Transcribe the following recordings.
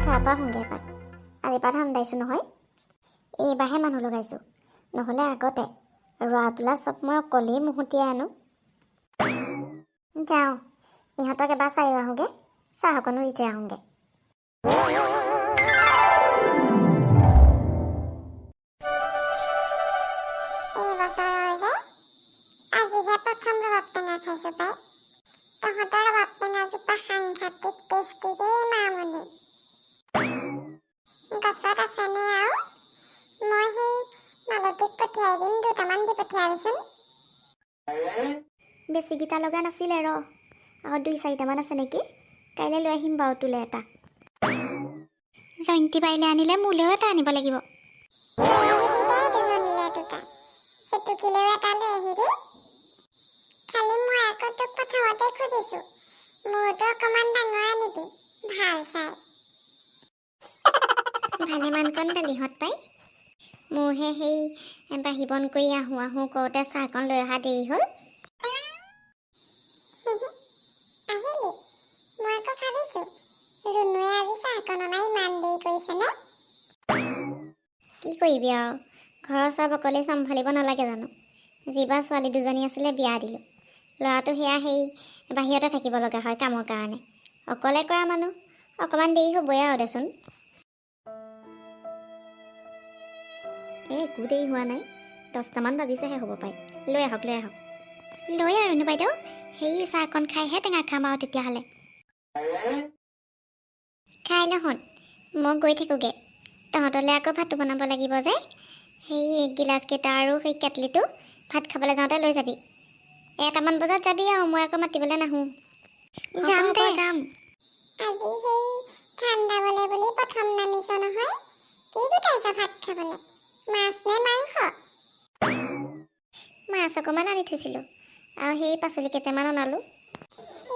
পথাৰৰ পৰা আহোঁগৈ এপাক। আজিৰ পৰা ধান দাইছোঁ নহয়, এইবাৰহে মানুহ লগাইছোঁ। নহ'লে আগতে ৰোৱা তোলা চব মই অকলেই মহতিয়াই আনো। যাওঁ, ইহঁতক এবাৰ চাই আহোঁগৈ, চাহ অকণো দি থৈ আহোঁগৈ। এই বছৰৰ যে আজিহে প্ৰথম ৰবাব টেঙা খাইছোঁ পাই। তহঁতৰ ৰবাব টেঙাজোপা সাংঘাতিক টেষ্টি দেই মামণি। গছত আছেনে আৰু? মই সেই মালতীক পঠিয়াই দিম, দুটামান দি পঠিয়াবিচোন। বেছিকেইটা লগা নাছিলে ৰ, আৰু দুই চাৰিটামান আছে নেকি, কাইলৈ লৈ আহিম বাৰু তোলে এটা। জয়ন্তী বাইলৈ আনিলে মোলৈও এটা আনিব লাগিব। লৈ আহিবি দে দুজনীলে দুটা, চেটুকিলেও এটা লৈ আহিবি। খালি মই আকৌ তোক প্ৰথমতে খুজিছোঁ, মোৰতো অকণমান ডাঙৰ আনিবি, ভাল চাই। ভালেমানকণ দালিহঁত পাই। মোৰহে সেই বাঢ়ি বন কৰি আহোঁ আহোঁ কৰোঁতে চাহকণ লৈ অহা দেৰি হ'ল। আহিলি? মই আকৌ ভাবিছোঁ ৰুণুৱে আজি চাহকণ অনা ইমান দেৰি কৰিছেনে। কি কৰিবি আৰু, ঘৰৰ চব অকলেই চম্ভালিব নালাগে জানো? যিবা ছোৱালী দুজনী আছিলে বিয়া দিলোঁ, ল'ৰাটো সেয়া সেই বাহিৰতে থাকিব লগা হয় কামৰ কাৰণে। অকলে কৰা মানুহ, অকণমান দেৰি হ'বই আৰু দেচোন। এই একো দেৰি হোৱা নাই, 10টামান বাজিছেহে হ'ব পাই। লৈ আহক, লৈ আহক, লৈ আৰু বাইদেউ, সেই চাহকণ খাইহে টেঙা খাম আৰু তেতিয়াহ'লে। খাই লওঁ, মই গৈ থাকোঁগৈ। তহঁতলৈ আকৌ ভাতো বনাব লাগিব যে। সেই গিলাচকেইটা আৰু সেই কেটলিটো ভাত খাবলৈ যাওঁতে লৈ যাবি। 1টামান বজাত যাবি আৰু, মই আকৌ মাতিবলৈ নাহোঁ। যাম দে, যাম। আজি সেই ধান দাবলৈ বুলি প্ৰথম নামিছ নহয়, কি গোটাইছ ভাত খাবলৈ, মাছ নে মাংস? মাছ অকণমান আনি থৈছিলোঁ আৰু সেই পাচলি কেইটামান অনালোঁ।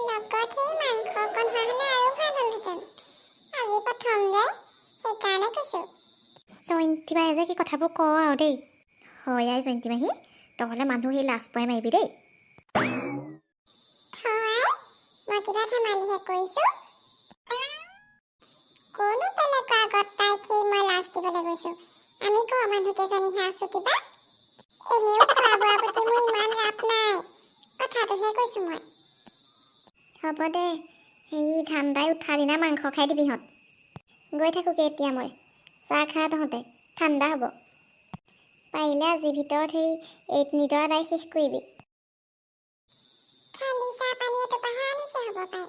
লগত সেই মাংস অকণ হোৱা হ'লে আৰু ভাল হ'লহেঁতেন। আজি প্ৰথম যে, সেইকাৰণে কৈছোঁ। জয়ন্তী বায়ে যে কি কথাবোৰ কওঁ আৰু দেই। হয় আই জয়ন্তী মাহী, তহঁলে মানুহ সেই লাজ পোৱাই মাৰিবি দেই। থৈ, মই কিবা ধেমালিহে কৰিছোঁ। কোনো বেলেগৰ আগত তাইক সেই মই লাজ দিবলৈ গৈছোঁ? আমি ঘৰৰ মানুহকেইজনীহে আছোঁ কিবা। এনেও খোৱা বোৱাৰ প্ৰতি মোৰ ইমান ৰাপ নাই, কথাটোহে কৈছোঁ মই। হ'ব দে, সেই ধান দাই উঠা দিনা মাংস খাই দিবি ইহঁত। গৈ থাকোঁগৈ এতিয়া মই, চাহ খা তহঁতে, ঠাণ্ডা হ'ব। পাৰিলে আজিৰ ভিতৰত হেৰি এই তিনিডৰা দাই শেষ কৰিবি। খালি চাহ পানী এটোপাহে আনিছে হ'ব পাই,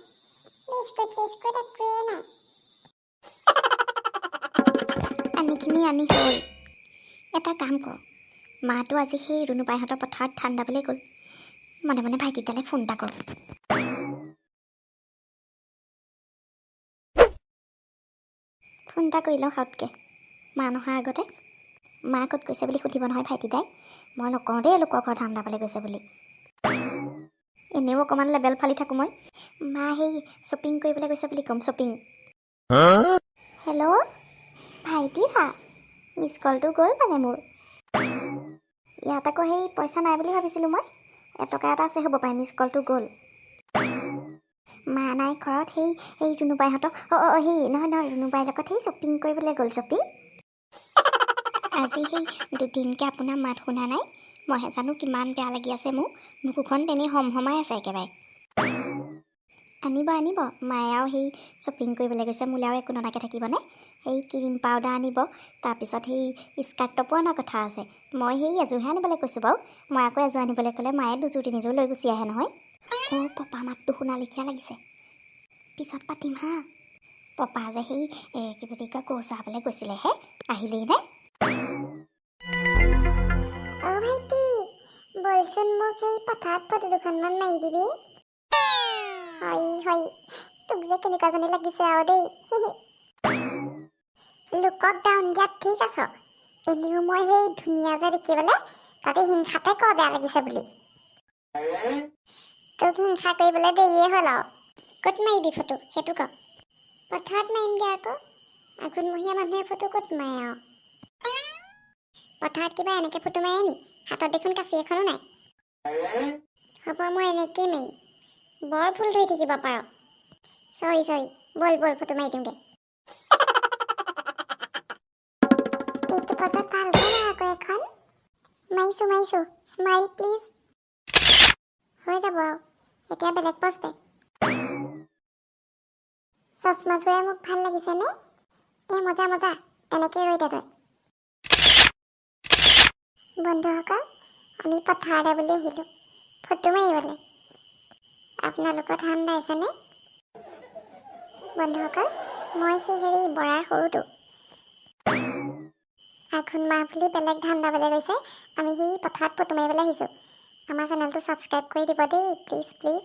বিস্কুট চিস্কুট একোৱেই নাই। পানীখিনি আনি হ'ল। এটা কাম কৰ, মাটো আজি সেই ৰুণুবাইহঁতৰ পথাৰত ধান দাবলৈ গ'ল। মনে মনে ভাইটিটালৈ ফোন এটা কৰোঁ। ফোন এটা কৰি লওঁ সাউতকৈ, মা নহাৰ আগতে। মা ক'ত গৈছে বুলি সুধিব নহয় ভাইটিদাই। মই নকওঁ দেই লোকৰ ঘৰত ধান দাবলৈ গৈছে বুলি। এনেও অকণমান লেবেল ফালি থাকোঁ মই। মা সেই শ্বপিং কৰিবলৈ গৈছে বুলি ক'ম, শ্বপিং। হেল্ল' ভাইটি দা, মিছ কলটো গ'ল মানে মোৰ। ইয়াত আকৌ সেই পইচা নাই বুলি ভাবিছিলোঁ মই, এটকা এটা আছে হ'ব পাই, মিছ কলটো গ'ল। মা নাই ঘৰত, সেই সেই ৰুণুবাইহঁতক, অঁ অঁ সেই নহয় নহয়, ৰুণুবাইৰ লগত সেই শ্বপিং কৰিবলৈ গ'ল, শ্বপিং। আজি সেই দুদিনকৈ আপোনাৰ মাত শুনা নাই, মইহে জানো কিমান বেয়া লাগি আছে মোৰ। বুকুখন তেনেই হমহমাই আছে একেবাৰে। আনিব আনিব, মায়ে আৰু সেই শ্বপিং কৰিবলৈ গৈছে, মোলৈ আৰু একো ননাকৈ থাকিবনে? সেই ক্ৰীম পাউডাৰ আনিব, তাৰপিছত সেই স্কাৰ্ট টপো অনা কথা আছে। মই সেই এযোৰহে আনিবলৈ কৈছোঁ বাৰু, মই আকৌ এযোৰ আনিবলৈ ক'লে মায়ে দুযোৰ তিনিযোৰ লৈ গুচি আহে নহয়। অ' পপা মাতটো শুনা লেখীয়া লাগিছে, পিছত পাতিম হা। পপা যে সেই কি বুলি কয়, গৰু চৰাবলৈ গৈছিলেহে, আহিলেই নে? অ' ভাইটি, বলচোন মোক সেই পথাৰত ফটো দুখনমান মাৰি দিবি। হয় হয়, তোক যে কেনেকুৱাজনী লাগিছে আৰু দেই। লোকক ডাউন দিয়াত ঠিক আছ, এনেও মই সেই ধুনীয়া যে দেখিবলৈ, তাতে হিংসাতে ক বেয়া লাগিছে বুলি। তোক হিংসা কৰিবলৈ দেৰিয়ে হ'ল আৰু। ক'ত মাৰিবি ফটো সেইটো ক? পথাৰত মাৰিমগৈ আকৌ, আঘোণমহীয়া মানুহে ফটো ক'ত মাৰে আৰু? পথাৰত কিবা এনেকৈ ফটো মাৰে নি? হাতত দেখোন কাঁচি এখনো নাই। হ'ব, মই এনেকেই মাৰিম। বৰ ভুল ধৰি থাকিব পাৰ। চৰি চৰি, ব'ল ব'ল ফটো মাৰি দিওঁগৈ। পজত ভালকৈ মাৰ আকৌ এখন। মাৰিছোঁ, মাৰিছোঁ। Smile please. হৈ যাব আৰু, এতিয়া বেলেগ পজ দে। চশমাযোৰে মোক ভাল লাগিছেনে? এই মজা মজা, তেনেকৈ ৰৈ দে তই। বন্ধুসকল, আমি পথাৰলৈ বুলি আহিলোঁ ফটো মাৰিবলৈ। আপোনালোকৰ ধান দাইছেনে? বন্ধুসকল, মই সেই হেৰি বৰাৰ সৰুটো। আঘোণ মাহ বুলি বেলেগ ধান দাবলৈ গৈছে, আমি সেই পথাৰত ফটো মাৰিবলৈ আহিছোঁ। আমাৰ চেনেলটো ছাবস্ক্ৰাইব কৰি দিব দেই, প্লিজ প্লিজ।